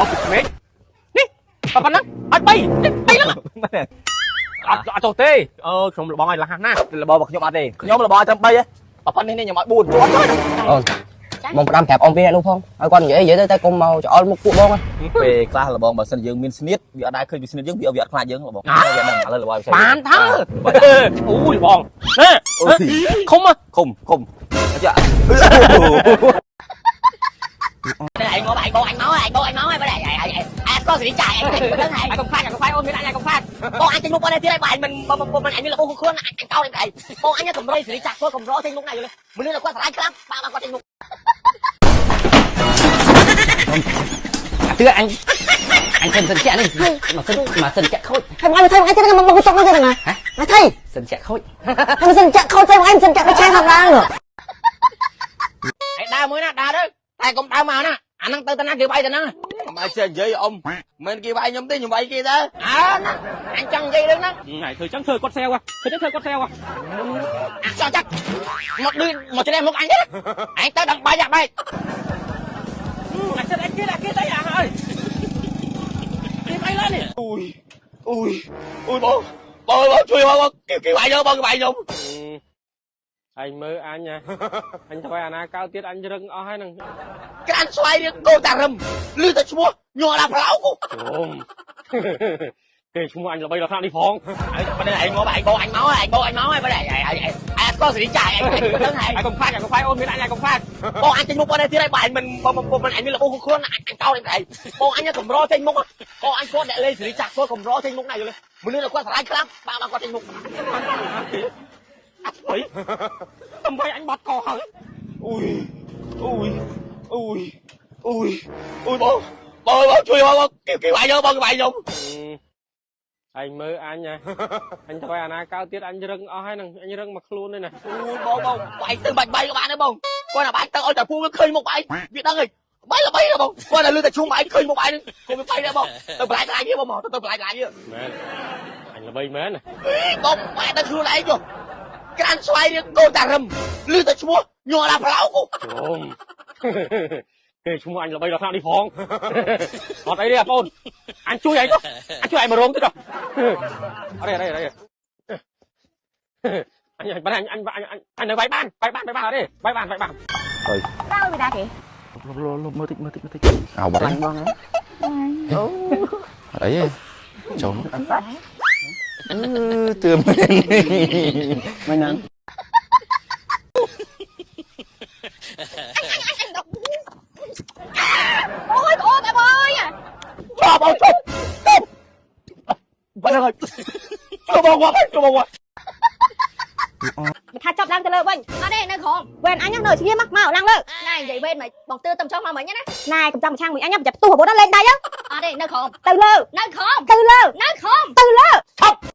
អត់ពីក្មេកនេះប៉ុណ្ណឹងអត់បីបីហ្នឹង មែន អត់អត់ចុះទេអឺខ្ញុំលបងឲ្យលះណាស់ លបងរបស់ខ្ញុំអត់ទេខ្ញុំលបងឲ្យត្រឹម3ហ៎ប៉ុណ្នេះនេះខ្ញុំឲ្យ4ជួនចុះ អូនបងផ្ដាំប្រាប់អ៊ំពីអ្នកនោះផងឲ្យគាត់និយាយនិយាយទៅតែកុំមកច្អល់មុខពួកបងណា ពេលខ្លះលបងបើសិនយើងមានស្នៀតវាអត់ដែរឃើញពីស្នៀតយើងវាអត់ខ្លាចយើងលបងវាដឹងឥឡូវលបងឲ្យ បានថើអូយបងណែខុំ ខុំខុំចា ឯងមកឯងបងអញមកឯងបងអញមកឯងបើឯងឯងឯងស្គាល់សេរីចាឯងដឹងឯង ឯងកុំខ្លាចកុំខ្លាចអូនមានអញកុំខ្លាច បងអញចេញមុខបងទៀតឯងបើឯងមិនមិនអញមានរបួសខ្លួនអញកោតឯងបងអញកម្រៃសេរីចាគាត់កម្រចេញមុខណាយល់មនុស្សគាត់ស្រឡាញ់ខ្លាំងបាទគាត់ចេញមុខ ទឿអញអញសិនសិនចាក់នេះមកសិនមកសិនចាក់ខូច ហើយមកថៃមកទៀតមកមកចុកមកទៀតណាមកថៃ សិនចាក់ខូច ហើយមិនចាក់ខោចមកឯងមិនចាក់ទៅឆែធម្មតានោះ ឯងដើរមួយណាដើរទៅតែកុំដើរមកណាអាហ្នឹងទៅតាណាគេវាយតាហ្នឹង កុំឲ្យចេះនិយាយអ៊ំមិនគេវាយខ្ញុំទេខ្ញុំវាយគេតើ អើណាអញចង់និយាយរឿងហ្នឹង ថ្ងៃធ្វើចឹងធ្វើគាត់សែវធ្វើចឹងធ្វើគាត់សែវ អាចង់ចាក់មកឌឺមកច្រេះមុខអញទៀតឯងទៅដល់បាយយ៉ាបែក អាសិនអញគេអាគេទៅអាហើយគេអីឡើយនេះ អូយអូយអូយបងបងបងជួយបងបងគេគេវាយខ្ញុំបងគេវាយខ្ញុំ អញមើលអញណាអញធ្វើអាណាកៅទៀតអញរឹងអស់ហើយហ្នឹង ក្រានស្វាយរៀងកោតារឹមឮតែឈ្មោះញ័រដល់ផ្លោក ជុំគេឈ្មោះអញល្បីដល់ថ្នាក់នេះផង បើឯងមកឯងបងអញមកឯងបងអញមកឯងបើឯងឯងឯងស្គាល់សេរីចាឯងដឹងឯង ឯងកុំខ្លាចកុំខ្លាចអូនមានអញកុំខ្លាច បងអញចេញមុខបងទៀតឯងបើឯងមិនមិនអញមានរបួសខ្លួនអញកោតឯងបងអញកម្រចេញមុខបងអញគាត់អ្នកលេងសេរីចាក់គាត់កម្រចេញមុខណាយល់មនុស្សគាត់ស្រឡាញ់ខ្លាំងបាទគាត់ចេញមុខ អាស្អីតំបីអញបាត់កហើយ អូយអូយអូយអូយអូយបងបងបងជួយបងបងគេគេវាយខ្ញុំបងគេវាយខ្ញុំ អញមើលអញណាអញធ្វើអាណាកៅទៀតអញរឹងអស់ហើយហ្នឹងអញរឹងមកខ្លួនទេណា អូយបងបងបែកទៅបាច់បែកក៏បានដែរបងគាត់តែបែកទៅឲ្យតែពូវាឃើញមុខបែកវាដឹងហើយបែកល្បីដែរបងគាត់តែលឺតែឈុំបែកឃើញមុខបែកហ្នឹងគុំវាបែកដែរបងទៅបន្លាយបន្លាយវាបងមកទៅបន្លាយបន្លាយវា មែនអញល្បីមែន បងបែកដល់ខ្លួនឯងចុះក្រានស្វាយរៀងកូនតារឹមឮតែឈ្មោះញ័រដល់ផ្លោក ជុំគេឈ្មោះអញល្បីដល់ថ្នាក់នេះផងអត់អីទេបងអូនអញជួយឯងអញជួយឯងមករងទៀតអត់អីអត់អីអត់អីអញអញអញអញអញនៅវាយបានវាយបានវាយបានអត់ទេវាយបានវាយបាន ដើរពីណាគេ លុបមើលតិចមើលតិចមើលតិច អោបាត់ ខ្លាញ់បងហ៎ អូអត់អីទេចូលអឺទឿមែន មិនណា អូយអូនអើយ ជប់បងជប់ជប់បាត់ហើយជប់បងវ៉ាជប់បងវ៉ា មិនថាចាប់ឡើងទៅលើវិញ អត់ទេនៅក្រោម វេនអញនៅឈាមមកឡើងលើ ណែនិយាយវេនមិនបងទឿតំចង់មកមិញណា ណែកំចាំឆាំងមួយអញចាំផ្ទុះរបូតលេងដៃ អត់ទេនៅក្រោម ទៅលើ នៅក្រោម ទៅលើ នៅក្រោម ទៅលើ ឈប់